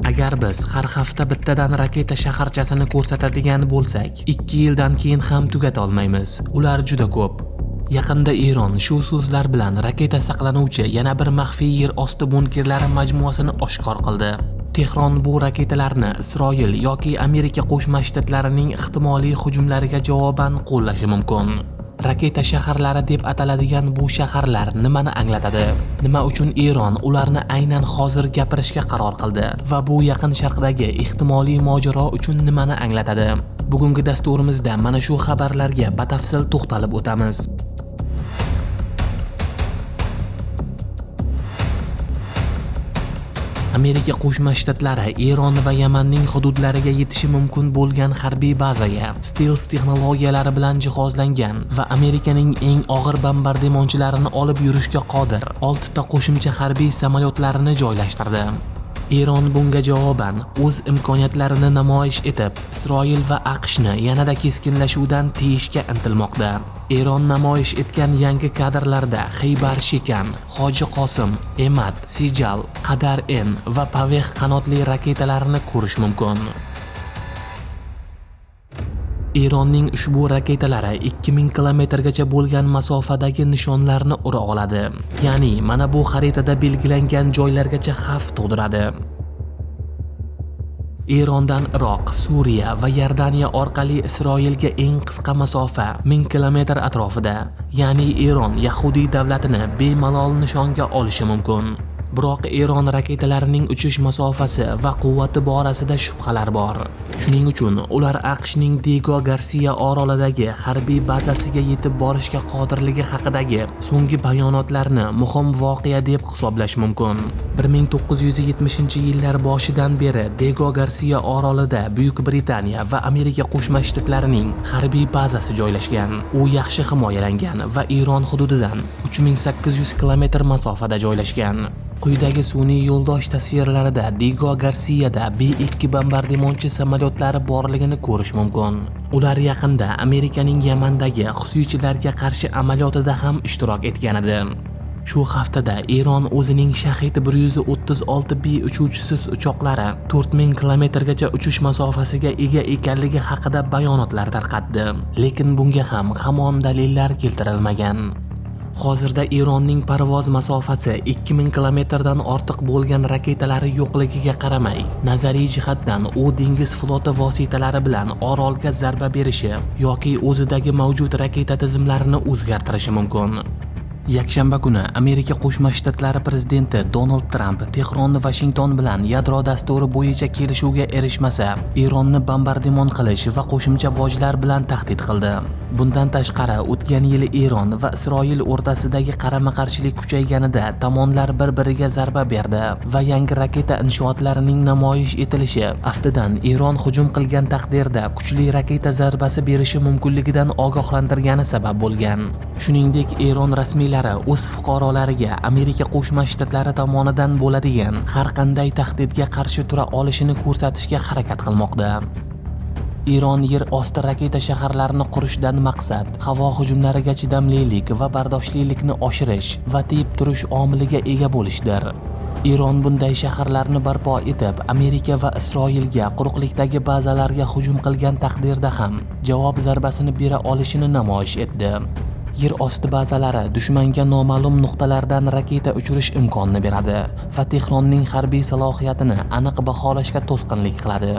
Agar biz har hafta bittadan raketa shaharchasini ko'rsatadigan bo'lsak, 2 yildan keyin ham tugata olmaymiz. Ular juda ko'p. Yaqinda Eron shu so'zlar bilan raketa saqlanuvchi yana bir maxfiy yer osti bunkerlari majmuasini oshkor qildi. Tehron bu raketalarni Isroil yoki Amerika Qo'shma Shtatlarining ehtimoliy hujumlariga javoban qo'llashi mumkin. Raketa shaharlari deb ataladigan bu shaharlar nimani anglatadi? Nima uchun Eron ularni aynan hozir gapirishga qaror qildi va bu Yaqin Sharqdagi ehtimoliy mojaro uchun nimani anglatadi? Bugungi dasturimizda mana shu xabarlarga batafsil to'xtalib o'tamiz. Amerika Qo'shma Shtatlari Eron va Yamanning hududlariga yetishi mumkin bo'lgan harbiy bazaga stealth texnologiyalari bilan jihozlangan va Amerikaning eng og'ir bombardimonchilarini olib yurishga qodir 6 ta qo'shimcha harbiy samolyotlarini joylashtirdi. Eron bunga javoban o'z imkoniyatlarini namoyish etib, Isroil va AQShni yanada keskinlashuvdan tiyishga intilmoqda. Eron namoyish etgan yangi kadrlarda Xiybar Shikan, Hoji Qosim, Emad, Sijal, Qadar N va Paveh qanotli raketalarini ko'rish mumkin. Eronning ushbu raketalari 2000 kilometrgacha bo'lgan masofadagi nishonlarni ura oladi. Ya'ni mana bu xaritada belgilangan joylargacha xavf tug'diradi. Erondan Iroq, Suriya va Yordaniya orqali Isroilga eng qisqa masofa 1000 kilometr atrofida. Ya'ni Eron yahudiy davlatini bemalol nishonga olishi mumkin. Biroq Eron raketalarining uchish masofasi va quvvati borasida shubhalar bor. Shuning uchun ular AQShning Diego Garcia orolidagi harbiy bazasiga yetib borishga qodirligi haqidagi so'nggi bayonotlarni muhim voqea deb hisoblash mumkin. 1970-yillar boshidan beri Diego Garcia orolida Buyuk Britaniya va Amerika Qo'shma Shtatlarining harbiy bazasi joylashgan. U yaxshi himoyalangan va Eron hududidan 3800 kilometr masofada joylashgan. Quyidagi sun'iy yo'ldosh tasvirlarida Diego Garcia'da B-2 bombardimonchi samolyotlari borligini ko'rish mumkin. Ular yaqinda Amerikaning Yamandagi xusiychilarga qarshi amaliyotida ham ishtirok etgan edi. Shu haftada Eron o'zining Shahid 136B uchuvchisiz uchoqlari 4000 kilometrgacha uchish masofasiga ega ekanligi haqida bayonotlar tarqatdi. Lekin bunga ham hamon dalillar keltirilmagan. Hozirda Eronning parvoz masofasi 2000 kilometrdan ortiq bo'lgan raketalari yo'qligiga qaramay, nazariy jihatdan u dengiz floti vositalari bilan orolga zarba berishi yoki o'zidagi mavjud raketa tizimlarini o'zgartirishi mumkin. Yakshanba kuni Amerika Qo'shma Shtatlari prezidenti Donald Tramp Tehronni Vashington bilan yadro dasturi bo'yicha kelishuvga erishmasa, Eronni bombardimon qilish va qo'shimcha bojlar bilan tahdid qildi. Bundan tashqari, o'tgan yili Eron va Isroil o'rtasidagi qarama-qarshilik kuchayganida tomonlar bir-biriga zarba berdi va yangi raketa inshootlarining namoyish etilishi aftidan Eron hujum qilgan taqdirda kuchli raketa zarbasi berishi mumkinligidan ogohlantirgani sabab bo'lgan. Shuningdek, Eron rasmiylari o'z fuqarolariga Amerika Qo'shma Shtatlari tomonidan bo'ladigan har qanday tahdidga qarshi tura olishini ko'rsatishga harakat qilmoqda. Eron yer osti raketa shaharlarini qurishdan maqsad havo hujumlariga chidamlilik va bardoshlilikni oshirish va tiyib turish omiliga ega bo'lishdir. Eron bunday shaharlarni barpo etib, Amerika va Isroilga quruqlikdagi bazalarga hujum qilgan taqdirda ham javob zarbasini bera olishini namoyish etdi. Yer osti bazalari dushmanga noma'lum nuqtalardan raketa uchirish imkonini beradi va Tehronning harbiy salohiyatini aniq baholashga to'sqinlik qiladi.